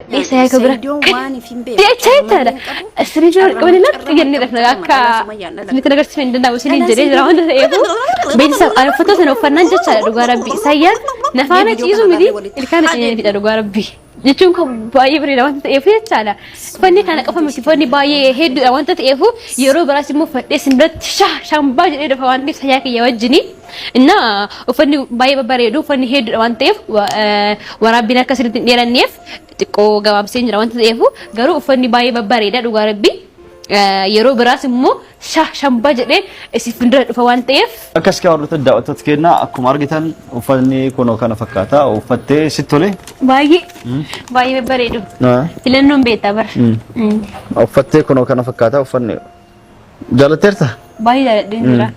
Uffadhee saya koo bira Sayidoon waan if hin beeku. Jecha jechaadha. Carra malee hin qabu. Isinii Carra qabanii carra lafti jennee malee dhafna qabu. akka Dhalaa Sumayyaan dhala. isinitti agarsiisuu hin danda'amu isiniin Dhalaa jedhee jira wanta ta'eef beeksisa ani uffata sana uffannaan jechaadha dhugaa rabbi sayyaan nafaana Viidiyoo ciisu kana miti ilaallee walitti ilkaan haa fixa dhugaa rabbi jechuun kun baay'ee bareeda wanta ta'eef jechaadha. Uffanni kana qofa miti uffanni baay'ee hedduudha wanta ta'eef yeroo biraas immoo uffadhee isin biratti shaa shambaa jedhee dhufa waan ta'eef sayyaa kiyya wajjini. Innaa uffanni baay'ee babbareedu uffanni hedduudha waan ta'eef waraabbiin akka isinitti hin dheeranneef xiqqoo gabaabsee jira wanta ta'eef garuu uffanni baay'ee babbareeda dhugaa rabbi. Yeroo biraas immoo sha shambaa jedhee isin fuuldura dhufa waan ta'eef. Akkas kaa hordoftoota daawwattoota keenya akkuma argitan uffatni kunoo kana fakkaata uffattee sitti tole. Baay'ee baay'ee babbareedu. Filannoon beektaa bara. Uffattee kunoo kana fakkaata uffanni jaalatteerta? Baay'ee jaaladheen jira.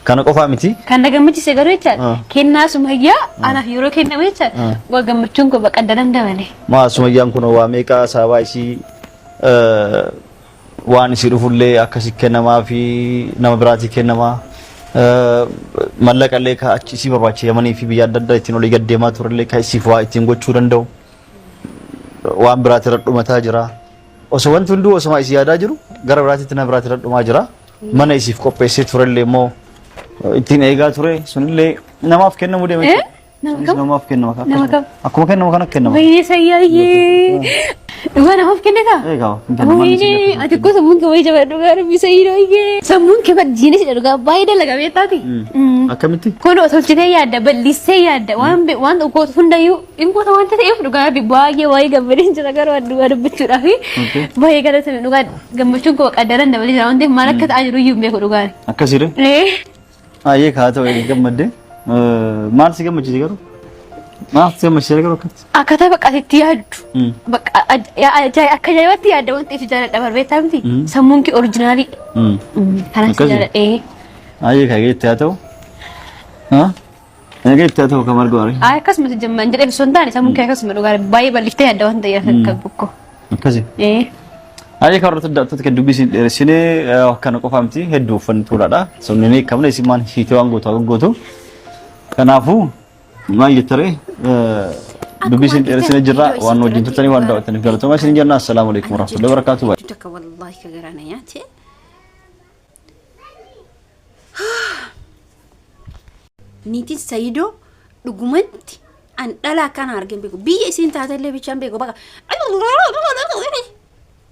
Kana qofaa miti. Kan na gammachiise garuu jechaadha. Kennaa Sumayyaa anaaf yeroo kennamu jechaadha. Waa gammachuun koo bakka daran dabale. Maa Sumayyaan kun waa meeqa sababaa isii waan isii dhufullee akkasi kennamaa fi nama biraatii kennamaa. Mallaqa illee ka achi isii barbaachise Yamanii fi biyya adda addaa ittiin olii gad deemaa turellee ka isiif waa ittiin gochuu danda'u. Waan biraati irra dhumataa jira. Osoo wanti hunduu osuma isii yaadaa jiru gara biraatitti nama biraati irra dhumaa jira. Mana isiif qopheessee turellee immoo ittiin eegaa ture sunillee namaaf kennamuu deema jechuudha. Nama Sunis kam? namaaf kennama. Nama kam? Akkuma kennamu kana kennama. Wayinee sayyaayyee. Dhugaa namaaf kennitaa? Eegaa hin kennamu. Manni Wayinee isiif ati koo sammuun kee wayii jabaa dhugaa rabbi sayyidoo wayyee. Sammuun kee diinii sidha dhugaa baay'ee dalaga beektaati. Akkamitti? Kun tolchitee yaadda bal'istee yaadda waan waan gootu hundayyuu hin goota waan ta'eef dhugaa rabbi baay'ee baay'ee gammadeen jira garuu ani dhugaa dubbachuudhaaf baay'ee galatame dhugaa gammachuun koo qaddaran dabalee jira waan ta'eef maal akka ta'aa jiru iyyuu hin beeku dhugaan. Akkasii Ee. Ayyee kaa ta'u egaa gammadde. Maal si gammachiise garuu? Maal si gammachiise garuu akkatti? Akkaataa bakka ati itti yaaddu. Bakka akka ajaa'ibaatti yaadda waan ta'eef jaaladha barbeettaa miti. Sammuun kee orijinaalii. Kanas Akkasii? jaaladha. Ee. Ayyee kaa itti haa ta'u. Egaa itti haa ta'u kan marga warii. Ay akkasuma si jemman jedhee osoo hin taane sammuun kee akkasuma dhugaa baay'ee bal'iftee yaadda waan ta'eef akka bukko. Akkasi. Ee. Ayyee kan hordoftoota daawwattoota kan dubbii isin dheeressinee kana qofaa miti hedduu uffanni tuulaadha. Sabni ni qabna isin maan hiitee waan gootu haa gootu. Kanaafuu maal jettaree dubbii isin dheeressinee jirra waan wajjin turtanii waan daawwattaniif galatoomaa isin jenna. Assalaamu alaikum warahmatullahi wabarakatuh. Takka wallaahi ka garaa na nyaate. Niitiin Sayidoo dhugumatti an dhala akkana argeen beeku. Biyya isiin taatellee bichaan beeku. Bakka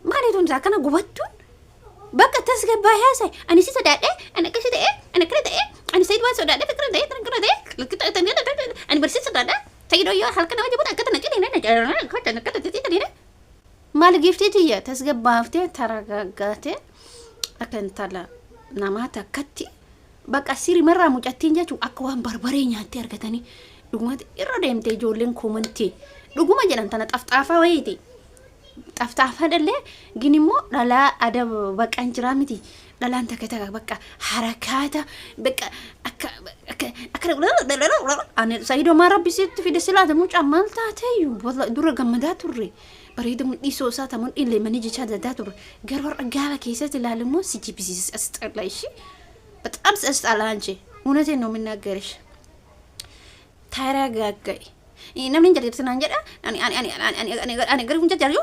maali tun akkana gubattuun bakka tasgabbaa'ee haasa'e. Ani si sodaadhe, ani akkasi ta'e, ani akkana ta'e, ani Sayid waan sodaadhe, akkana ta'e, akkana ta'e, ani barsiisa sodaadha. Sayidoo yoo halkan nama jabuudha akkana akkana akkana Maal giiftii tiyya tasgabbaaftee taragaaggaatee akka intala namaa takkatti bakka sirimarraa mucattiin jechuun akka waan barbaree nyaattee argatanii dhugumatti irra deemte ijoolleen koomantii dhuguma jedhan tana xafxaafaa wayiiti. Xafxaafaa dhallee gin immoo dhalaa adaba bakka hin jiraa miti dhalaan takka takka bakka harakaata bakka akka akka akka ani sayidoo maa rabbi sitti fide silaata mucaa maal taateeyyu dura gammadaa turre. Bareeda mudhii soosaa ta mudhiin leemanii jechaa adda addaa turre. Garuu har'a gaafa keessatti ilaalu immoo si jibbisiisa asxala ishii. በጣም ሲያስጠላ አንቺ እውነቴን ነው የምናገርሽ። ተረጋጋይ namni hin jalqabsi naan jedha ani ani ani ani ani ani ani garuu hin jajjaru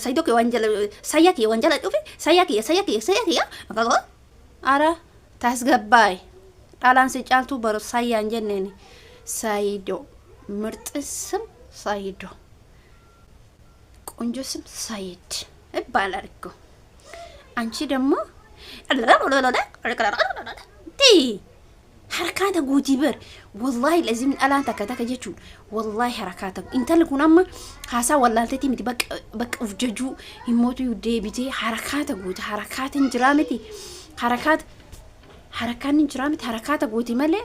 sayyidoo kee waan jala sayyaa kiyya waan jala dhufe sayyaa kiyya sayyaa kiyya sayyaa kiyya ara tasgabbaay dhalaan si caaltuu baru sayyaan jenneen sayyidoo ምርጥ ስም ሳይዶ ቆንጆ ስም ሳይድ ይባላል እኮ። አንቺ ደግሞ harakaata gootii bar wallaahi lazim dhalaan takka takka jechuun wallaahi harakaata intalli kun amma haasaa wallaalteetii miti bakka bakka uf jajuu himmootu deebitee harakaata goota harakaata hin jiraa miti harakaata Harakaan hin jiraa miti harakaata gooti malee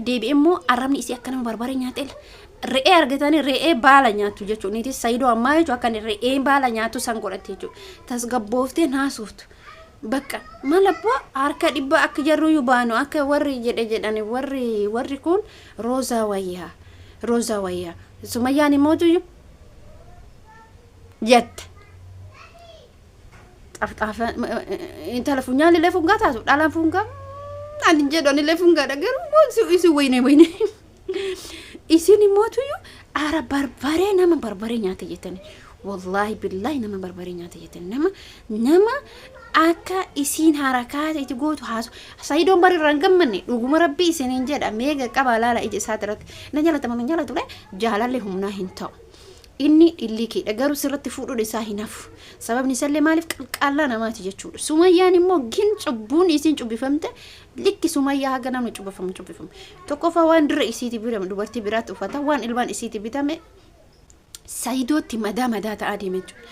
deebi'ee immoo arrabni isii akka nama barbaree nyaatee re'ee argatanii re'ee baala nyaattu jechuudha. Niitii Sayidoo ammaa jechuudha akka inni re'ee baala nyaattu san godhatte jechuudha. Tasgabbooftee naasuuftu. Bakka maal abboo harka dhibba akka jarruyyuu baanu akka warri jedhe jedhani warri warri kun roozaa wayyaa roozaa wayyaa sumayyaan immoo jette. Xafxaafa intala funyaan illee fungaa taatu dhalaan fungaa ani hin jedhu ani illee fungaadha garuu immoo isin wayne wayne isin immoo tuyyu Ara barbaree, nama barbaree nyaate jettani. Wallaahi billaahi, nama barbaree nyaate jettani. Nama akka isiin harakaata itti gootu haasu. Sayidoon bari irraa hin gammanne, dhuguma rabbii isiniin jedha. Meega qabaa laala ija isaati irratti. Na jaalatama, na jaalatu jaalalli humnaa hin ta'u. Inni dhillikiidha, garuu sirratti fuudhuun isaa hin hafu. Sababni isaallee maaliif qalqaallaa namaati jechuudha. Sumayyaan immoo gin cubbuun isiin cubbifamte likki Sumayyaa haga namni cubbifamu cubbifamu. Tokkoffaa, waan dura isiiti bitame dubartii biraatti uffata, waan ilmaan isiiti bitame Sayidootti madaa madaa ta'aa deeme jechuudha.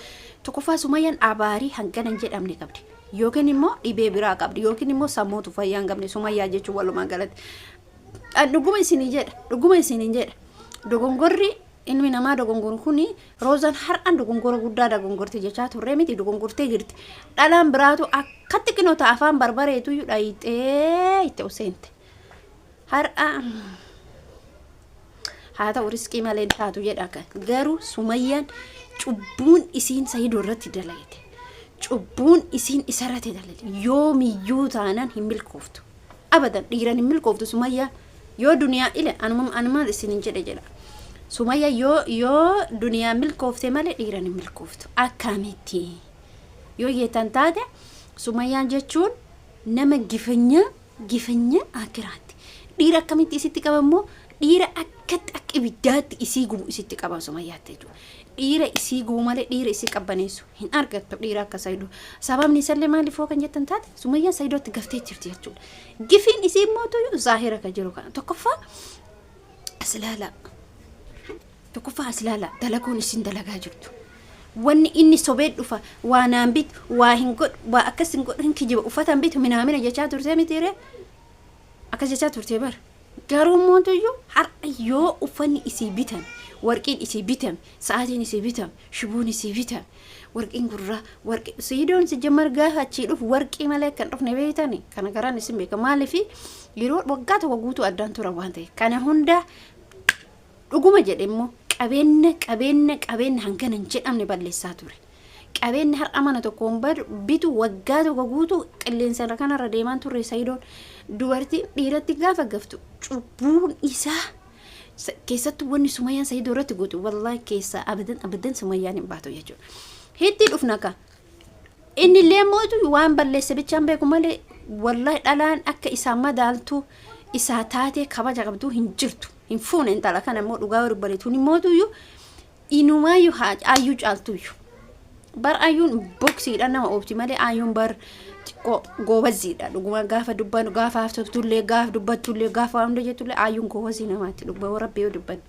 Tokkoffaa, Sumayyaan abaarii hangana hin jedhamne qabdi. Yookiin immoo dhibee biraa qabdi, yookiin immoo sammuutu fayyaa hin qabne Sumayyaa jechuun walumaa galatti. Dhuguma isinii jedha, dhuguma isiniin jedha. Dogongorri ilmi namaa dogongoru kuni, Roozaan har'aan dogongora guddaa dogongorte jechaa turre miti, dogongortee jirti. Dhalaan biraatu akkatti qinota afaan barbareetu dhayixee itti seente. Har'a haa ta'u, riskii malee hin taatu jedha. Garuu Sumayyaan cubbuun isiin Sayidoo irratti dalagde, cubbuun isiin isarratti dalagde, yoomiyyuu taanaan hin milkooftu. Abadan dhiiran hin milkooftu Sumayyaan. Yoo duniyaa ile anuma anumaan isinin jedhe jedha. Sumayya yoo duniyaa milkoofte malee dhiiran hin milkooftu. Akkamitti yoo yeetan taate, Sumayyaan jechuun nama gifanya gifanya akiraatti. Dhiira akkamitti isitti qaba immoo, dhiira akkatti akka ibiddaatti isii gubu isitti qaba Sumayyaatti jechuudha. Dhiira isii gubu malee dhiira isii qabbaneessu hin argattu, dhiira akka Sayidoo. Sababni isallee maaliif hoo kan jettan taate, Sumayyaan Sayidootti gaftee jirti jechuudha. Gifiin isii immoo tuyyuu zaahira kan jiru kana. Tokkoffaa as ilaala. Tokkoffaa as ilaala, dalaguun isin dalagaa jirtu. Wanni inni sobee dhufa, waa naan bitu, waa hin godhu, waa akkas hin godhu, hin kijiba, uffata hin bitu minaamina jechaa turtee mitiiree, akkas jechaa turtee bara. Garuu mootuyyuu har'a yoo uffanni isii bitame, warqiin isii bitame, sa'aatiin isii bitame, shiboon isii bitame, warqiin gurraa, warqii Sayidoon si jammar gaafa achii dhufu warqii malee akka hin dhufne beektani. Kana garaan isin beeka, maaliif yeroo waggaa tokko guutuu addaan tura waan ta'e. Kana hunda dhuguma jedhe immoo qabeenya qabeenya qabeenya hangana hin jedhamne balleessaa ture. Qabeenya har'a mana tokkoon bitu waggaa tokko guutuu qilleensa irra kanarra deemaan turre Sayidoon. Dubartiin dhiiratti gaafa gaftu cubbuun isaa, keessattuu wanni Sumayyaan Sayidoo irratti gootu, wallaahi keessaa abadan abadan Sumayyaan hin baatu jechuudha. Hitti dhufna ka. Inni illee mootu waan balleesse bichaan beeku malee, wallaahi dhalaan akka isaa madaaltu isaa taatee kabaja qabdu hin jirtu. Hin fuune intala kana immoo, dhugaa yoo dubbate tuni mootuyyuu inumaayyuu haa ayyuu caaltuyyuu. Bar ayyuun boksiidha nama oofti malee, ayyuun bar xiqqoo goobaziidha. Dhuguma gaafa dubbannu, gaafa haftoftullee, gaafa dubbattullee, gaafa waan hunda jettullee, ayyuun goobazii namaatti, dhuguma rabbi yoo dubbannu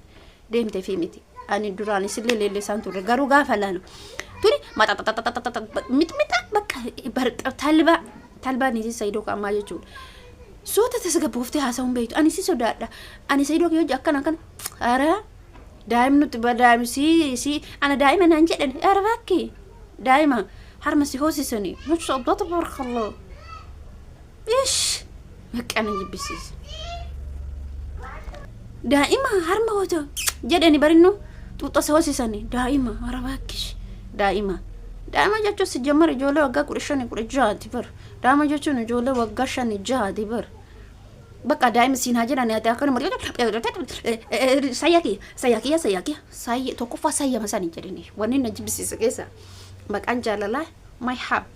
deemte fi miti. Ani duraan isillee leellisaan turre, garuu gaafa laalu tuni maxaxaxaxaxaxa mixmixa bakka talbaa talbaa niitii Sayidoo ammaa jechuudha. Soota tasgabbooftee haasa'uun beektu, ani si sodaadha. Ani Sayidoo kiyyoo akkana akkana ara daa'imnutti daa'im si si ana daa'ima naan jedhan, ara bakki daa'ima harma si hoosisanii, masha Allah, tabarakallah, ish, bakka na jibbisiisa. Daa'ima harma hoota jedhani barinnu xuuxa si hoosisanii daa'ima, ara bakkish daa'ima. Daa'ima jechuun si jammar ijoollee waggaa 15 16ti bar. Daa'ima jechuun ijoollee waggaa 5 6ti bar. Bakka daa'ima siin haa jedhan, ati akkanuma sayya kiyya sayya kiyya sayya kiyya sayya. Tokkoffaa sayyama san hin jedhini. Wanni na jibbisiisa keessa maqaan jaalalaa my hub,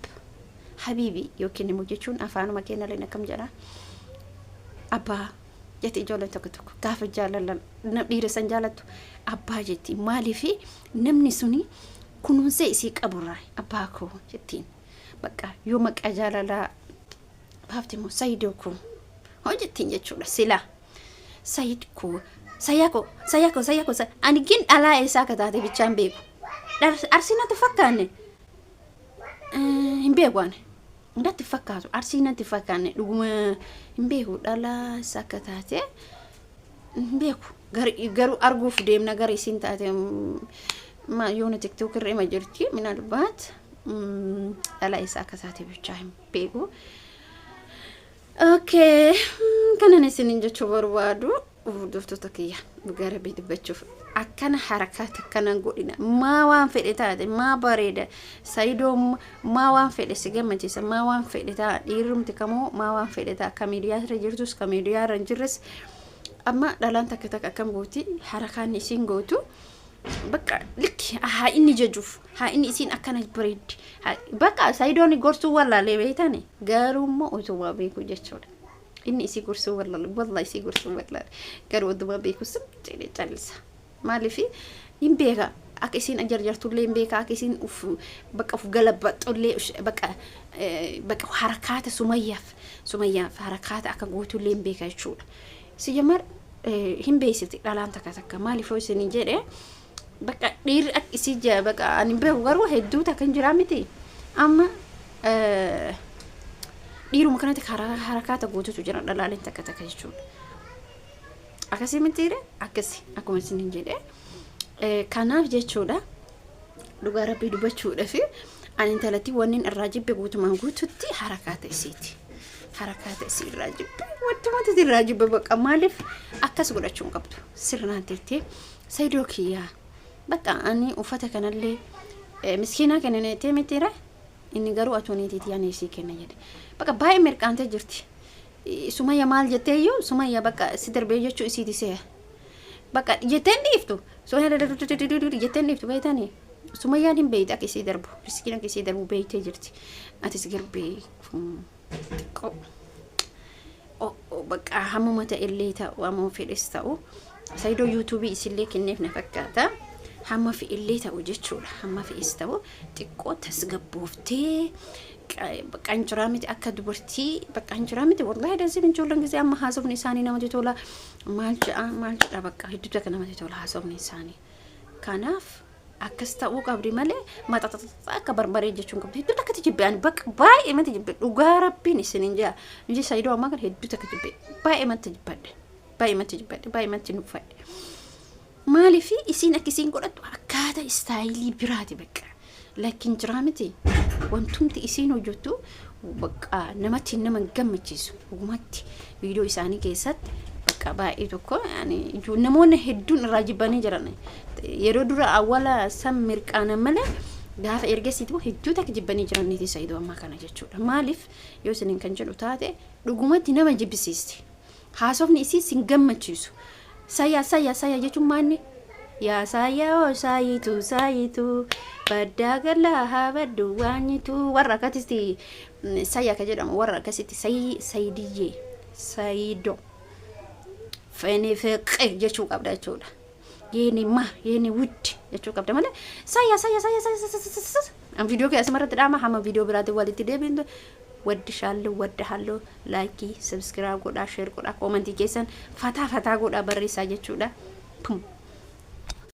habibi, yookiin immoo jechuun afaanuma keenyallee akkam jedha, abbaa jetti ijoolleen tokko tokko gaafa jaalalan dhiira san jaalattu abbaa jetti. Maaliifi namni suni kunuunsee isii qaburraa abbaa koo jettiin. Bakka yoo maqaa jaalalaa baafte immoo Sayidoo koo hojjettiin jechuudha. Sila Sayid koo, sayyaa koo, sayyaa koo, sayyaa koo. Ani gin dhalaa eessaa akka taate bichaan beeku. Arsii natti fakkaanne, hin beeku, ani natti fakkaatu, Arsii natti fakkaanne, dhuguma hin beeku, dhalaa eessaa akka taate hin beeku. Garuu arguuf deemna gara isiin taate yoona TikTok irra ima jirti, minalbaat dhalaa eessaa akka taate bichaa hin beeku. Okay, kanan isinin jechuu barbaadu, hordoftoota kiyya, dhugaa rabbii dubbachuuf akkana harakaat akkana godhina. Maa waan fedhe taate, maa bareeda Sayidoo, maa waan fedhe si gammachiisa, maa waan fedhe ta'a, dhiirumti kamoo maa waan fedhe ta'a, ka miidiyaa irra jirtus ka miidiyaa irra hin jirres. Amma dhalaan takka takka akkam gooti? Harakaan isiin gootu bakka likki haa inni jajuuf, haa inni isiin akkana bareeddi. Bakka Sayidoon gorsuu wallaalee beektani, garuu immoo utuma beeku jechuudha. Inni isii gorsuu wallaale, wallaa isii gorsuu wallaale, garuu utuma beeku sim jedhee callisa. Maaliif? Hin beeka, akka isiin jarjartullee hin beeka, akka isiin uf bakka uf galabaxxullee, bakka harakaata Sumayyaaf harakaata akka gootullee hin beeka jechuudha. Sijamar hin beeksifti dhalaan takka takka. Maaliif yoo isin jedhe, bakka dhiirri akka isii jaa bakka ani beeku, garuu hedduu takka hin jiraa miti. Amma dhiiruma kanatti harakaata gootutu jira dhalaaleen takka takka jechuudha. Akkasii mitiire? Akkasi akkuma isin jedhe. Kanaaf jechuudha, dhugaa Rabbii dubbachuudhaaf, ani intalatti wanni irraa jibbe guutumaan guututti harakaata isiiti. Harakaata isii irraa jibbe, wantumatti irraa jibbe bakka. Maaliif akkas godhachuu hin qabdu? Sirnaan teettee, "Sayidoo kiyyaa, bakka ani uffata kanallee miskiinaa kennineettee mitiire, inni garuu atuu niitiitii ani isii kenna" jedhe. Bakka baay'ee mirqaantee jirti. Sumayya maal jettee iyyuu, Sumayya bakka si darbee jechuu isiiti se'a. Bakka jetteen dhiiftu. Sumayya jetteen dhiiftu beektanii. Sumayyaan hin beekte akka isii darbu. Riskiin akka isii darbu beektee jirti. Atis garbee xiqqoo. Bakka hammuma ta'ellee ta'u, hammuma fedhes ta'u, Sayidoo yuutuubii isillee kenneef na fakkaata. Hamma fe'illee ta'u jechuudha. Hamma fe'es ta'u, xiqqoo tasgabbooftee qancuraa miti, akka dubartii qancuraa miti. Wallahi dansiin ijoolleen gisee amma haasofni isaanii namatti tola. Maal jedha, maal jedha, bakka hedduu takka namatti tola haasofni isaanii. Kanaaf akkas ta'uu qabdi malee maxaxaxaxa akka barbaree jechuun qabdi. Hedduu takkatti jibbe ani, bakka baay'ee matti jibbe, dhugaa Rabbiin isiniin jaa. Inji Sayidoo ammaa kana hedduu takka jibbe, baay'ee matti jibbadhe, baay'ee matti jibbadhe, baay'ee matti nuffadhe. Maaliif? Isiin akka isiin godhattu akkaataa istaayilii biraati bakka. Lakkin jiraa miti, wantumti isiin hojjettu bakka namatti nama hin gammachiisu. Dhugumatti viidiyoo isaanii keessatti bakka baay'ee tokko namoonni hedduun irraa jibbanii jiran. Yeroo dura awwala san mirqaanan malee, gaafa ergasiiti hedduu takka jibbanii jiran niitii Sayidoo ammaa kana jechuudha. Maaliif yoo isiniin kan jedhu taate, dhugumatti nama jibbisiisti. Haasofni isii sin gammachiisu. Saya saya saya jechuun maanni? Yaa saayyaa oo saayituu saayituu, baddaa galaa haa baddu waanyituu, warra akkasitti saya ka jedhamu, warra akkasitti sayidiyyee sayido fene feqe jechuu qabda jechuudha. Yeeni ma yeeni wuddi jechuu qabda malee saya saya saya saya saya saya. An viidiyoo kee asumarratti dhaama. Hamma viidiyoo biraatiin walitti deebiin waddi shaallu wadda halluu, like, subscribe godhaa, share godhaa, koomantii keessan fataa fataa godhaa barreessaa jechuudha. Pum.